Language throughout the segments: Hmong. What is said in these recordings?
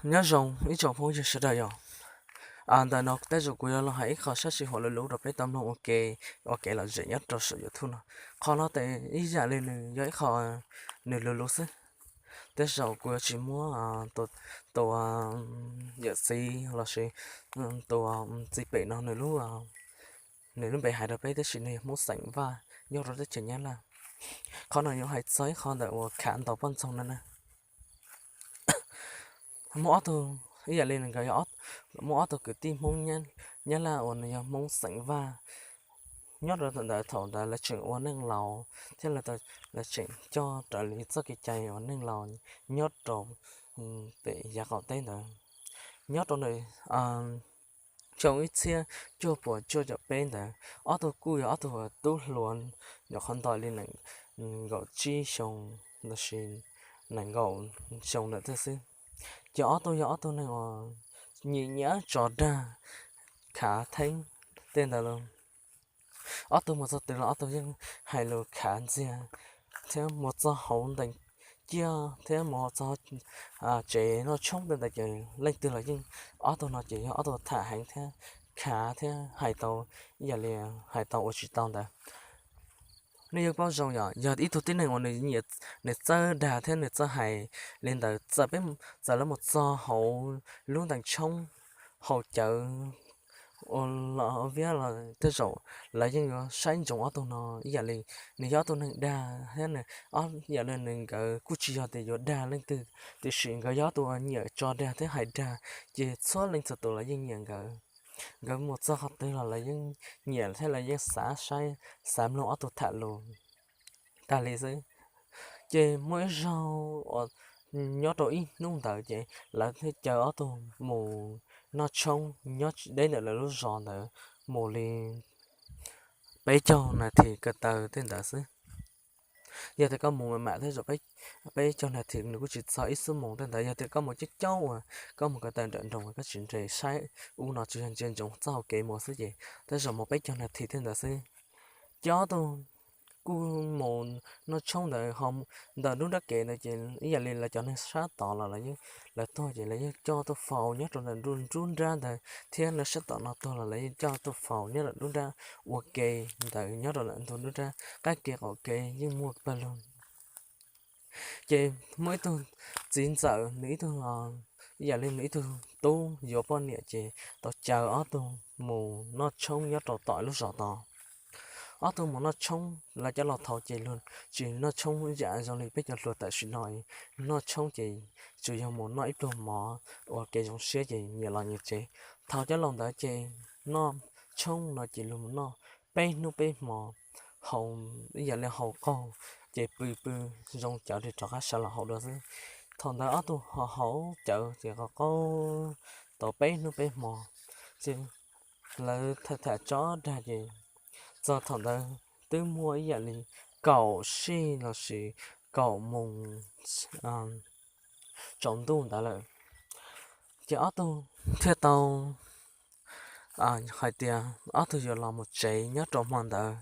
Nyob zoo ib tsoom phooj ywg sawv daws yom. Ntawm no tej zaum kuv yuav los hais ib qho sab sij huam luv luv rau peb tau mloog ua ke, ua kev lom zem nyob rau saum YouTube no. Qhov no tes ib yam li nws yog ib qho nws luv luv xwb. Tej zaum kuv yuav tsis muab tus yawm txiv lossis tus txiv pem no nws lub, nws lub npe hais rau peb, tab sis nws yog Hmoob xeem Vaj nyob rau teb chaws Nyab Laj. Qhov no yuav hais txog ib qho ntawm uas khav ntaus poj ntxoog no na. Muaj ob tug, ib yam li nkawd yog, muaj ob tug kwv tij Hmoob Nyab Laj uas nws yog Hmoob xeem Vaj. Nyob rau ntawd thaum ntawd lawv tseem ua neej laus thiab lawv tseem coj raws li txoj kev cai ua neej laus nyob rau pem yav qaum teb ntawd. Nyob rau ntawd xyoo ib txhiab cuaj puas cuaj caum peb ntawd, ob tug kuj yog ob tug tub hluas nyuam qhuav nto li nees nkaum tsib xyoo lossis nees nkaum xyoo ntawm tej xwb. Ces ob tug yog ob tug neeg uas nyiam nyiam tso dag, khav theeb tej ntawd los. Ob tug mus txog twg los ob tug yeej hais lus khav ntxiag thiab mus txog hauv ntees ciaj thiab mus txog tsev noj tshoob tej ntawd ces leej twg los yeej, ob tug no ces yog ob tug tham heev thiab khav thiab hais tau, ib yam li hais tau ua tsis tau ntawd. Nej yeej paub zoo yom, yog ib tug tib neeg uas nws nyiam, nws txawj dag thiab nws txawj hais li ntawd, txawm peb, txawm lawv mus txog hauv lub ntees tshoob, hauv cawv ua los viab los tej zaum lawv yeej yuav saib ntsoov ob tug no ib yam li nws yog ob tug neeg dag thiab nws, ib yam li nws, nkawd kuj tsis yog tias yuav dag leej twg, tiam sis nkawd yog ob tug uas nyiam tso dag thiab hais dag, ces txhua leej txhua tus los yeej nyiam nkawd. Nkawd mus txog qhov twg los lawv yeej nyiam thiab lawv yeej xav saib, xav mloog ob tug tham lus tag li xwb. Ces muaj ib zaug uas nyob rau ib hnub ntawd ces lawv thiaj caw ob tug mus noj tshoob nyob tsis deb ntawm lawv lub zos ntawd mus li peb caug nas this ko taw tej ntawd xwb. Yog tias koj mus mam mam tej zaum peb caug nas this nws kuj tsis txog ib xuab moos tej ntawd. Yog tias koj mus coob coob uas koj mus ko taw nram nroog koj tsis nres saib ub no tsuas yog ntsia ntsoov txoj hauv kev mus xwb ces tej zaum mus peb caug nas this tej ntawd xwb. Ces ob tug kuj mus noj tshoob ntawd, ntawm nruab nrab kev ntawd ces ib yam li lawv cov neeg sab tod los lawv yeej, lawv tuag ces lawv yeej coj tuaj faus nyob rau ntawm nruab nrab ntawd, thiab neeg sab tom no tuag los lawv yeej coj tuaj faus nyob rau nruab nrab ua ke ntawd, nyob rau ntawm ntug nruab nrab qab kev qaum kev yeej muaj pawg lug. Ces muaj ib tug txiv ntxawm, nws ib tug, ib yam li nws ib tug tub yuav poj niam ces tau caw ob tug mus noj tshoob nyob rau tom lub zos tod. Ob tug mus noj tshoob, lawv cov laus thaud ces luag tsis noj tshoob yam zoo li peb cov hluas tam sim no, noj tshoob ces tsuas yog mus noj ib pluag mov ua kev zoo siab ces nyias los nyias tsev. Thaum cov laus ntawd ces noj tshoob no ces luag mus noj peb hnub peb hmo, haus ib yam li haus qaug ces pw pw zoo cawv li rov qab sawv los haus dua xwb. Thaum ntawd ob tug ho haus cawv ces qaug qaug tau peb hnub peb hmo, ces lawv tham tham tso dag ces txog thaum ntawd twb muaj ib yam li kaum sij lossis kaum moos tsaus ntuj ntawd lawm. Ces ob tug thiaj tau hais tias ob tug yuav los mus tsev nyob rau hmo ntawd,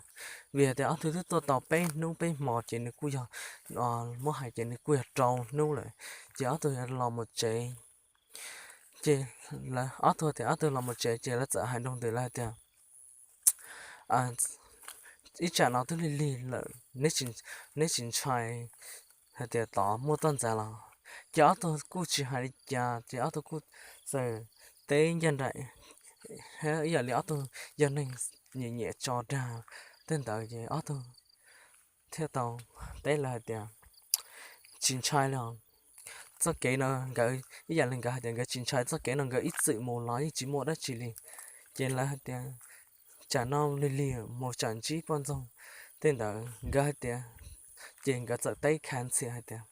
vim hais tias ob tug twb tuaj tau peb hnub peb hmo ces nws kuj yog, muab hais ces nws kuj yog rau hnub lawm, ces ob tug yuav los mus tsev. Ces ob tug tias ob tug los mus tsev ces lawv txawm hais nroo ntws lawv hais tias, ib tsam no twb lig lig lawm, neb tsis ntshai hais tias tod muaj toj ntxas los? Ces ob tug kuj tsis hais li cas, ces ob tug kuj txawm teb ncaj nraim, ib yam li ob tug yog neeg nyiam nyiam tso dag tej ntawd ces ob tug thiaj tau teb lawv hais tias, tsis ntshai li os. Txoj kev no nkawd ib yam li nkawd hais tias nkawd tsis ntshai, txoj kev no nkawd ib txwm mus los yeej tsis muaj dab tsi li. Ces lawv hais tias, tsam no lig lig mus tsam ntsib poj ntxoog tej ntawd, nkawd hais tias, ces nkawd txawm teb khav ntxhias hais tias,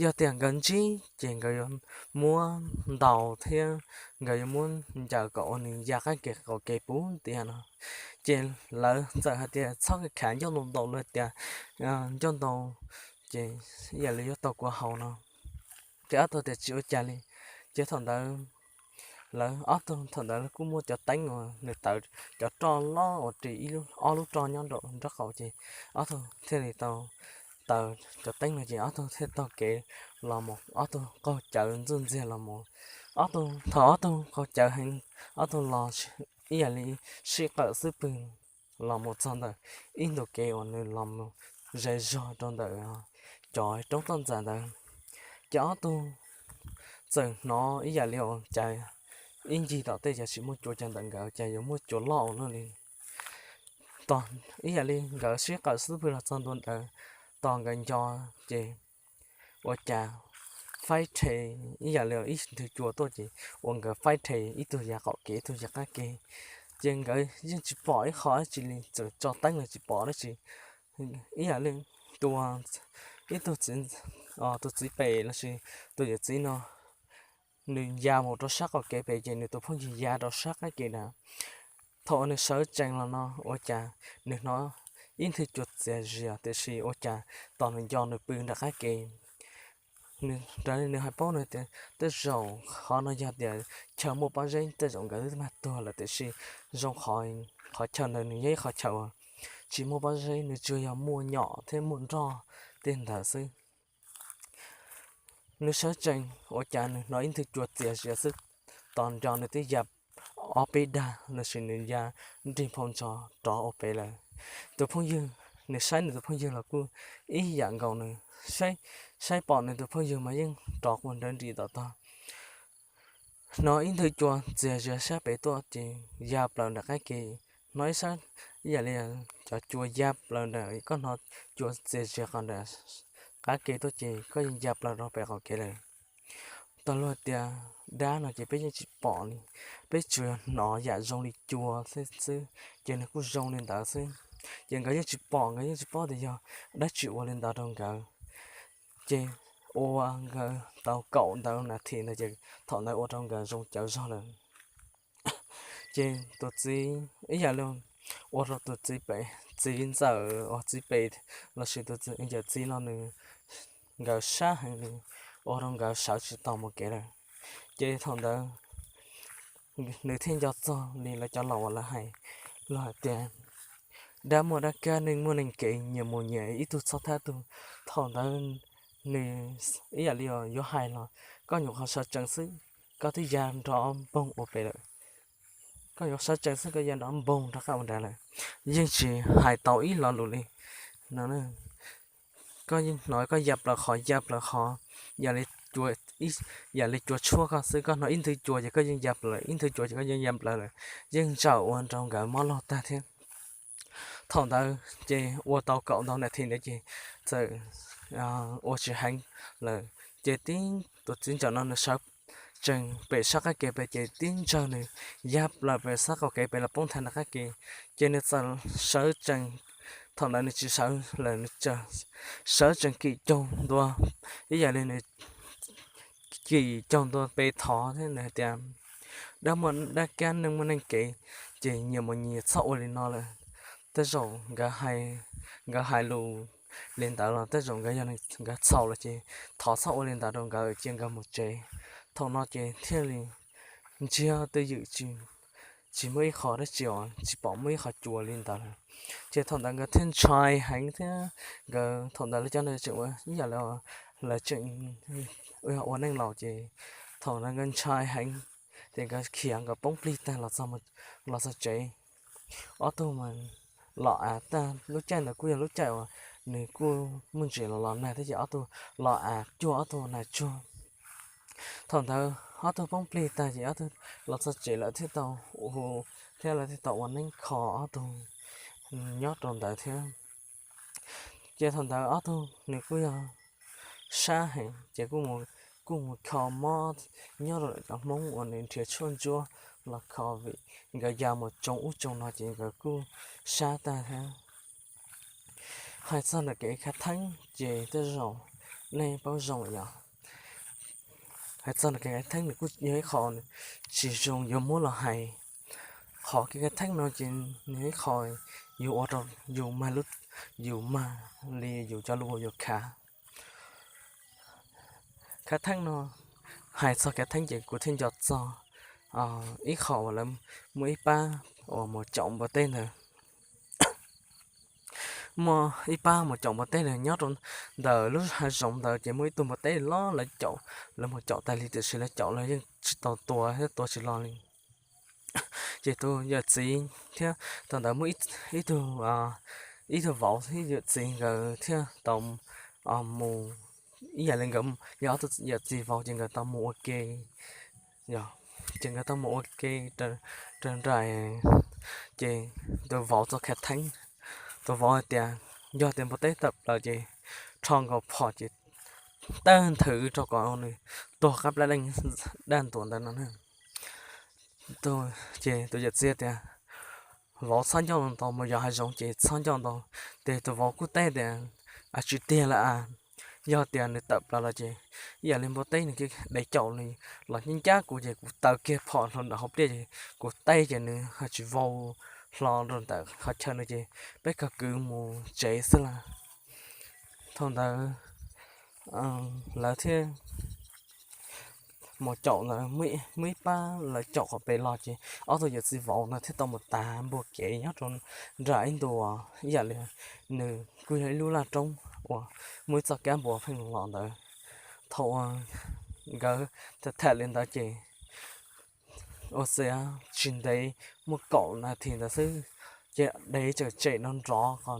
yog tias nkawd ntsib ces nkawd yuav muab ntaus thiab nkawd yuav muab ncaws kom ua nws ya qab kev qaum kev puv ntiag no. Ces lawv txawm hais tias txhob khav ncauj ntau ntau, lawv tias ncauj ntau ces ib yam li yuav tau kua haus no. Ces ob tug tias tsis ua cas li. Ces thaum ntawd lawv ob tug thaum ntawd kuj muaj cov teeb uas nws tawv, cov roj loj uas ris ob lub roj nyob nraum nraub qaum ces ob tug thiaj li tau taws cov teeb no ces ob tug thiaj taug kev los mus, ob tug qaug cawv ntxuj ntxiag los mus. Ob tug, thaum ob tug qaug cawv heev, ob tug los ib yam li sib qawm xub pwg los mus txog ntawm ib ntu kev uas nws los mus ze zog rau ntawm cov roob toj ntxas ntawd. Ces ob tug txawm hnov ib yam li cas ib ncig tom tej cas tsis muaj cua, cas ntawm nkawd cas yuav muaj cua loj ua luaj li. Ib yam li nkawd sib qawm xub pwg los txog ntua ntawd, tos nkawd nco ces ua cas faib rhe ib yam li ib nthwv cua tuaj ces ua nkawd faib rhe, ib tug ya qaum kev ib tug ya qab kev. Ces nkawd yeej tsis pom ib qho dab tsi li, txawm tso teeb los tsis pom dab tsi. Ib yam li tus, ib tug txiv, tus txiv pem lossis tus yawm txiv no nws ya mus rau sab qaum kev pem ces nws tus phooj ywg ya rau sab qab kev ntawd. Thaum uas nws sawv tsees los no ua cas nws hnov ib nthwv cua txias zias, tiam sis ua cas tos nws nco nws pw nram qab kev. Nws, raws li nws hais paub no tias tej zaum qhov no yog tias chaw muaj pob zeb, tej zaum nkawd twb mag tuag lawm, tiam sis zoo qhov qhov chaw ntawd nws yog ib qhov chaw uas tsis muaj pob zeb, nws tsuas yog muaj nyom thiab muaj nroj tej ntawd xwb. Nws sawv tsees ua cas nws hnov ib nthwv cua txias zias xwb, tos nco nws twb ya ob peb dag lossis nws ya nrig phau ntso rov ua pem lawm. Tus phooj ywg, nws saib nws tus phooj ywg los kuj ib yam nkaus nws, saib pom nws tus phooj ywg mas yeej rov quaj nrov nris tom tog. Hnov ib nthwv cua txias zias sab pem tuaj ces ya plaws nram qab kev. Hnov ib sab, ib yam li cov cua ya plaws nram, koj hnov cua txias zias qhov nram qab kev tuaj ces koj yeej ya plaws rau pem qaum kev lawm. Tau luag tias dab no ces peb yeej tsis pom li, peb tsuas hnov yam zoo li cua xwb, ces nws kuj zoo li ntawd xwb. Ces nkawd yeej tsis pom, nkawd yeej tsis paub tias yog dab tsi ua li ntawd rau nkawd. Ces ua nkawd tau kaum ntawd nas this ntawd ces thaum ntawd ua rau nkawd zoo cawv zog lawm. Ces tus txiv ib yam li ua rau tus txiv pem, txiv ntxawm uas txiv pem lossis tus yawm txiv no nws, nkawd sab heev li, ua rau nkawd sawv tsis tau mus kev lawm. Ces thaum ntawd nws thiaj nco txog li lawv cov laus uas lawv hais, lawv hais tias dab muaj dab kab, neeg muaj neeg kev, nyias mus nyias ib tug txhob thab tug. Thaum ntawd nws ib yam li yuav hais los koj nyuam qhuav sawv tsees xwb, koj twb ya nrov npoog ua pem lawm. Koj yuav sawv tsees xwb koj ya nrov npoog rov qab ua nrad lawm, yeej tsis hais tau ib lo lus li no. Koj yeej hnov koj ya plaws qhov ya plaws qhov, yam li cua tshuab koj xwb, koj hnov ib nthwv cua ces koj yeej ya plaws, ib nthwv cua ces koj yeej ya plaws lawm, yeej ntsawm ua rau nkawd mob log tag thiab. Thaum ntawd ces ua tau kaum ntau nas this ntawd ces txawm ua tsis heev lawm, ces tib tus txiv ntxawm no nws sawv tsees pem sab qab kev pem ces tib ntsawg nws ya plaws pem sab qaum kev pem los poob nthav nram qab kev. Ces nws txawm sawv tsees, thaum ntawd nws tsis sawv lawm, nws sawv tsees kim caug ntua, ib yam li nws kim caug ntua pe thov thiab nws hais tias dab muaj dab kab, neeg muaj neeg kev, ces nyias mus nyias txhob ua li no lawm. Tej zaum nkawd hais lus li ntawd los tej zaum nkawd yog nkawd txhaum lawm ces thov txhob ua li ntawd rau nkawd, cia nkawd mus tsev. Thaum no ces thiaj li ntsiag twj ywm, tsis muaj ib qho dab tsi os, tsis pom muaj ib qho cua li ntawd lawm. Ces thaum ntawd nkawd thiaj ntshai heev thiab nkawd thaum ntawd lawv cov neeg tseem ua ib yam li lawv tseem ua neej laus ces thaum ntawd nkawd ntshai heev ces nkawd khiav nkawd poob plig tag los txog tsev. Ob tug mas los av tag, lub caij ntawd kuj yog lub caij uas nws kuj muaj ntsis los los nag thiab ces ob tug los av cuag ob tug nag tsuag. Thaum ntawd ob tug poob plig tag ces ob tug los txog tsev lawv thiaj tau hu thiab lawv thiaj tau ua neeb kho ob tug nyob rau ntawd thiab. Ces thaum ntawd ob tug nws kuj yog sab heev ces kuj mus kho mob nyob rau cov Hmoob uas nws nrhiav tshuaj ntsuab los kho vim nkawd ya mus tsoo ub tsoo no ces nkawd kuj sab tag thiab. Hais txog ntawm kev khav theeb ces tej zaum nej paub zoo yom. Hais txog ntawm kev khav theeb nws kuj yog ib qho tsis zoo yuav muab los hais. Qhov kev khav theeb no ces nws yog ib qho yuav ua rau yus mag, yus mag li yus cov lus uas yus khav. Khav theeb no, hais txog khav theeb ces kuv thiaj nco txog ib qho uas lawv muaj ib pab uas mus caum npua teb ntawd. muaj ib pab mus caum npua teb nyob rau ntawm lub hav zoov ntawd ces muaj ib tug npua teb loj lawv caum, lawv mus caum tas li tiam sis lawv caum los yeej tsis tau tua thiab tua tsis los li. Ces tus yawm txiv thiab tau ntawd muaj ib tug, ib tug vauv thiab yawm txiv nkawd thiaj tau mus, ib yam li nkawd, yog ob tug yawm txiv vauv ces nkawd tau mus ua ke, ces nkawd tau mus ua ke raws nraim, ces tus vauv txoj khav theeb, tus vauv hais tias yog tias npua teb tawm plaws ces rho nkaus phom ces tawg nthwv rau kom nws tuag qab plab daj ntuam ntawd no. Ces tus yawm txiv tias vauv txhob ncauj ntau mus yos hav zoov ces txhob ncauj ntau, ces tus vauv kuj teb tias a tsis tiag lawm a, yog tias nws tawm plaws los ces ib yam li npua teb nws dev caum li los ncab ncab kuv ces kuv taws kiag phom hlo ntawm hauv pliaj ces kuv teb ces nws ho tsis vau hlo rau ntawm qhov chaw no ces peb kawg kwv mus tsev xwb las. Thaum ntawd lawv thiaj mus caum ntawd, muaj ib pab lawv caum qhov pem los ces ob tug yawm txiv vauv ntawd thiaj tau mus tav npua kev nyob rau nram ib ntu uas ib yam li nws kuj yog ib lub laj roob uas muaj ib txoj kab npua pheej los ntawd. Thaum uas nkawd tham tham li ntawd ces ua ciav tsis ntev muaj kaum nas this ntawd xwb ces dev txawm tsem nrov nrov qhov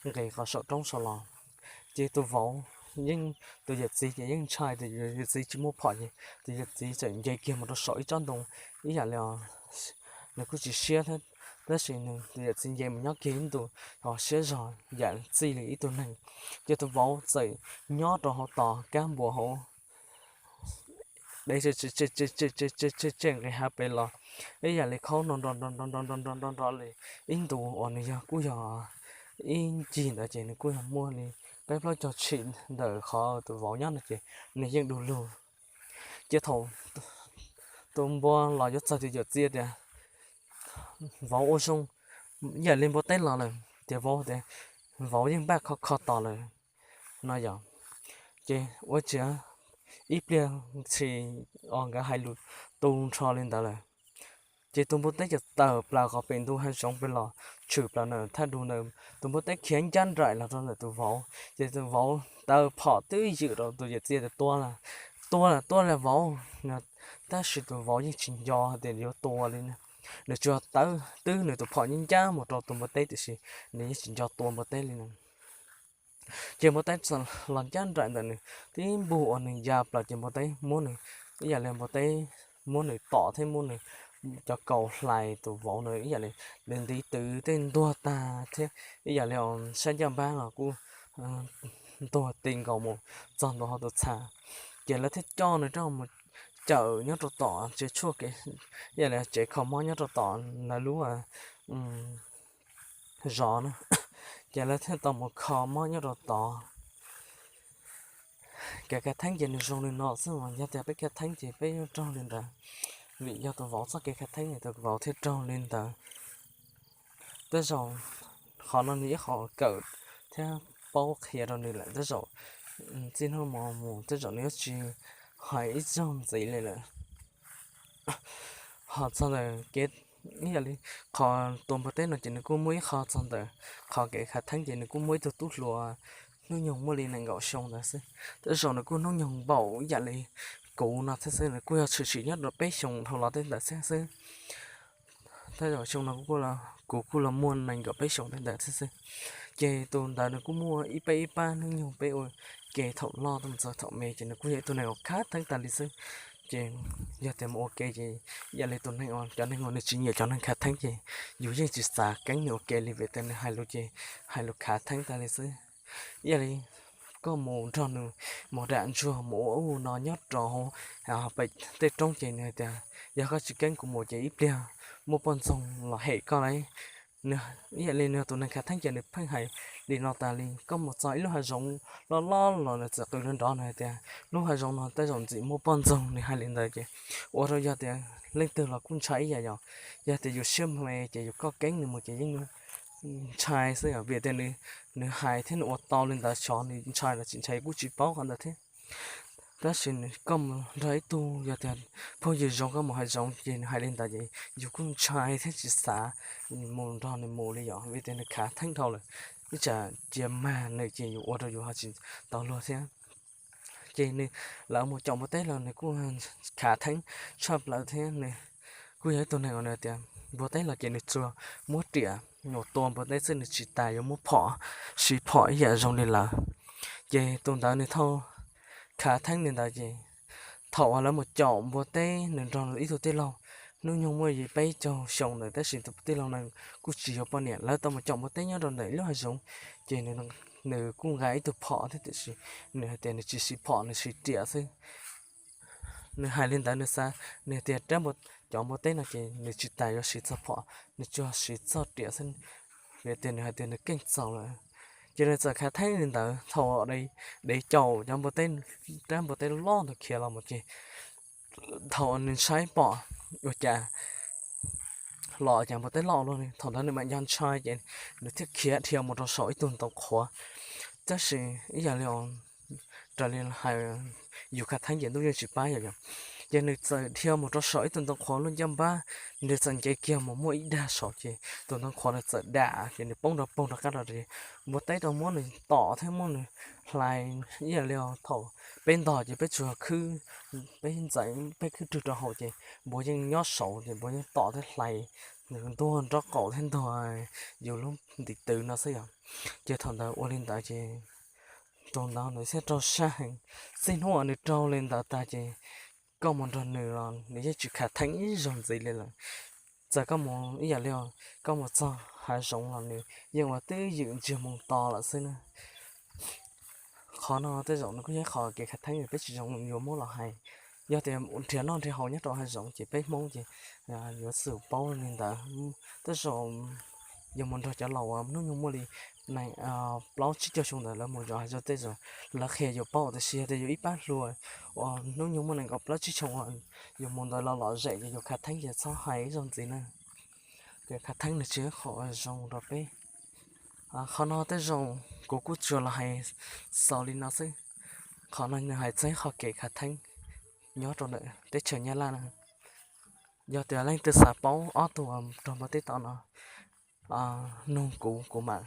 nqis qhov saum roob saud los. Ces tus vauv yeej, tus yawm txiv ces yeej ntshai tias yawm txiv tsis muaj phom ces tus yawm txiv txawm nce kiag mus rau saum ib tsob ntoo ib yam li nws kuj tsis siab thiab, tab sis nws tus yawm txiv nce mus nyob kiag ib ntu ho siab zog yam txij li ib tug neeg. Ces tus vauv txawm nyob rau hauv tos kab npua hauv, dev tsem tsem nqis hav pem los ib yam li khaub nrov nrov nrov nrov nrov nrov nrov li ib ntu uas nws yog kuj yog ib ncig ntawd ces nws kuj yog muaj li peb plaub caug tshim ntawm qhov tus vauv nyob no ces nws yeej du lug. Ces thaum tus npua los yuav txog tus yawm txiv tias vauv ua zoo, ib yam li npua teb los lawm ces vauv tias vauv yeej npaj kho kho tos lawm no yom. Ces ua ciav ib pliag txhis os nkawd hais lus tu nrho li ntawd lawm ces tus npua teb ces tawm plaws qhov pem ntu hav zoov pem los tshwm plaws ntawm thaj dub ntawd, tus npua teb khiav ncaj nraim los rau ntawm tus vauv ces tus vauv taw phom twb ywm rau tus yawm txiv tias tua, tua los tua los vauv, tab sis tus vauv yeej tsis nco hais tias yuav tua li. Nws tsuas taw twb nws tus phom ncaj ncaj mus rau tus npua teb tiam sis nws yeej tsis nco tua npua teb li no. Ces npua teb los ncaj nraim ntawm nws tib npug uas nws ya plaws ces npua teb muab nws, ib yam li npua teb muab nws tom thiab muab nws cov kaus hlais tus vauv no ib yam li ntiv twv tej ntuag tag thiab ib yam li sab ncaj npab los kuj ntuag ti nkaus mus txog ntua hauv tus txha. Ces lawv thiaj coj nws rov mus cawm nyob rau tom tsev tshuaj kev, ib yam li tsev kho mob nyob rau tom lawv lub zos na. Ces lawv thiaj tau mus kho mob nyob rau tod. Kev khav theeb ces nws zoo li no xwb mas yog tias peb khav theeb ces peb yuav raug li ntawd, vim yog tus vauv txoj kev khav theeb tus vauv thiaj raug li ntawd. Tej zaum qhov no nws ib qho kawm thiab paub qhia rau nws lawm, tej zaum txij hnub no mus tej zaum nws yuav tsis hais ib zaug ntxiv li lawm. Ho txog ntawm kev, ib yam li qhov tua npua teb no ces nws kuj muaj ib qho txog ntawm qhov kev khav theeb ces nws kuj muaj ib tug tub hluas hnub nyoog muaj li nees nkaum xyoo ntawd xwb. Tej zaum nws kuj hnub nyoog npaum ib yam li kuv no thiab xwb, nws kuj yog tshwm sim nyob rau peb xyoos dhau los tej ntawd thiab xwb. Tej zaum xyoo no kuv kuj los muaj nees nkaum peb xyoos tej ntawd thiab xwb. Ces tus ntawd nws kuj muaj ib peb ib pab hnub nyoog peb ua ke thaum loj tuaj mus txog thaum me ces nws kuj yog ib tug neeg uas khav theeb tas li xwb. Ces yog tias mus ua ke ces ib yam li tus neeg uas cov neeg uas nws tsis nyiam cov neeg khav theeb ces yus yeej tsis xav keeb nws ua ke li vim tias nws hais lus ces hais lus khav theeb tas li xwb. Ib yam li koj mus nrog nws mus dam ntsuag mus ua ub no nyob rau hauv pem tej roob ces nws hais tias yog koj tsis keeb kuv mus ces ib pliag muaj poj ntxoog los hem koj lauj. Ib yam li nws tus neeg khav theeb ces nws pheej hais li no tas li, koj mus txog ib lub hav zoov loj loj los nws txawm qw nrov nrov nws hais tias lub hav zoov no tej zaum ntxim muaj poj ntxoog, nws hais li ntawd ces ua rau yog tias leej twg los kuj ntshai ib yam yom. Yog tias yus siab me ces yus koj keeb nws mus ces yeej ntshai xwb yom, vim tias nws hais thiab nws ua tau li ntawd xyov nws ntshai los tsis ntshai kuj tsis paub qhov ntawd thiab. Tab sis koj mus nrog ib tug yog tias phooj ywg zoo koj mus hav zoov ces nws hais li ntawd ces yus kuj ntshai thiab tsis xav mus nrog nws mus li yom, vim tias nws khav theeb dhau lawm. ib tsam cia mag nws ces yus ua rau yus ho tsis tau luag thiab. Ces nws, lawv mus caum npua teb los nws kuj khav theeb tshaj plaws thiab. Nws kuj yog ib tug neeg uas nws tias npua teb los ces nws tsuas muab riam nyuam tua npua teb xwb, nws tsis tas yuav muab phom, siv phom ib yam zoo li lawv. Ces tus ntawd nws tau khav theeb li ntawd ces thaum uas lawv mus caum npua teb nws nrog ib tug tij laug hnub nyoog muaj li peb caug xyoo ntawd, tab sis tus tij laug no kuj tsis yuav poj niam. Lawv tau mus caum npua teb nyob rau ntawm lub hav zoov, ces nws kuj nqa ib tug phom thiab tiam sis nws hais tias nws tsis siv phom, nws siv riam xwb. Nws hais li ntawd nws xav, nws tias cov npua teb no ces nws tsis tas yuav siv txog phom, nws tsuas siv txog riam xwb, vim tias nws hais tias nws keej txaus lawm. Ces nws txawm khav theeb li ntawd thaum dev caum cov npua teb, rab npua teb loj ntawd khiav los mus ces thaum nws ntshai pom ua cas los cas npua teb loj luaj li, thaum ntawd nws mam nco ntshai ces nws thiaj khiav dhia mus rau saum ib tug ntoo qhuav. Tab sis ib yam li raws li hais, yus khav theeb ces ntuj yeej tsis pab yus yom. Ces nws txawm dhia mus rau saum ib tug ntoo qhuav luaj ncaj npab, nws txawm nce kiag mus muaj ib dag saud ces tus ntoo qhuav nws txawm dam ces nws poob rau poog rov qab rau. Npua teb rau muab nws tom thiab muab nws hlais ib yam li thaum peb ntog ces peb tsuas khwb, peb ntxeev peb khwb rwg rau hauv ces npua yeej nyob saud ces npua yeej tom thiab hlais ntuag nraub qaum thiab ntuag yus lub ntiv tw no xwb yom. Ces thaum ntawd ua li ntawd ces tus ntawd nws thiaj raug sab heev. Txij hnub uas nws raug li ntawd tas ces koj mus nrog nws los nws yeej tsis khav theeb ib zaug ntxiv li lawm. Txawm koj mus ib yam li koj mus txog hav zoov los nws yeej ua twj ywm ntsiag moo to lawm xwb na. Qhov no tej zaum nws kuj yog qhov kev khav theeb peb tsis zoo yuav muab los hais. Yog tias nrhiav noj nrhiav haus nyob rau hav zoov ces peb Hmoob ces yuav tsum paub li ntawd. Tej zaum yog mus nrog cov laus uas hnub nyoog muaj li nees plaub tsib caug xyoo ntawd lawv mus zov hav zoov tej zaum lawv qhia yus paub, tiam sis yog tias yus ib pab hluas uas hnub nyoog muaj nees nkaum plaub tsib xyoo uas yus mus ntawd los lom zem ces yus khav theeb ces txhob hais ib zaug ntxiv na. Kev khav theeb nws tsis yog qhov zoo rau peb. Qhov no tej zaum kuv kuj tsuas los hais xaus li no xwb. Qhov no nws hais txog qhov kev khav theeb nyob rau ntawm teb chaws Nyab Laj na. Yog tias leej twg xav paub ob tug raug npua teb tom no, nug kuv, kuv mam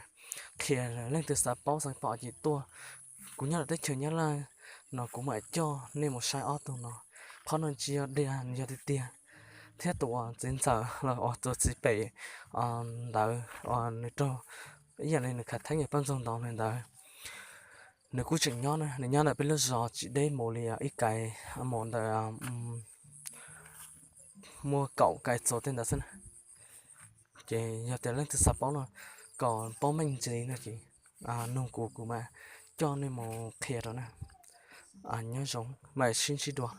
qhia. Leej twg xav paub xav pom ces tuaj, kuv nyob rau teb chaws Nyab Laj no kuv mam coj nej mus saib ob tug no. Qhov no tsis yog dag, yog tiag tiag. Thiab tus uas txiv ntxawm los uas tus txiv pem ntawd uas nws raug ib yam li nws khav theeb yog poj ntxoog ntawd li ntawd, nws kuj tseem nyob na, nws nyob ntawm peb lub zos tsis deb mus li ib kais, mus ntawm muaj kaum kais txuas tej ntawd xwb na. Ces yog tias leej twg xav paub no, kom paub meej ntxiv no ces nug kuv, kuv mam coj nej mus qhia rau na. Nyob zoo, mam sib ntsib dua.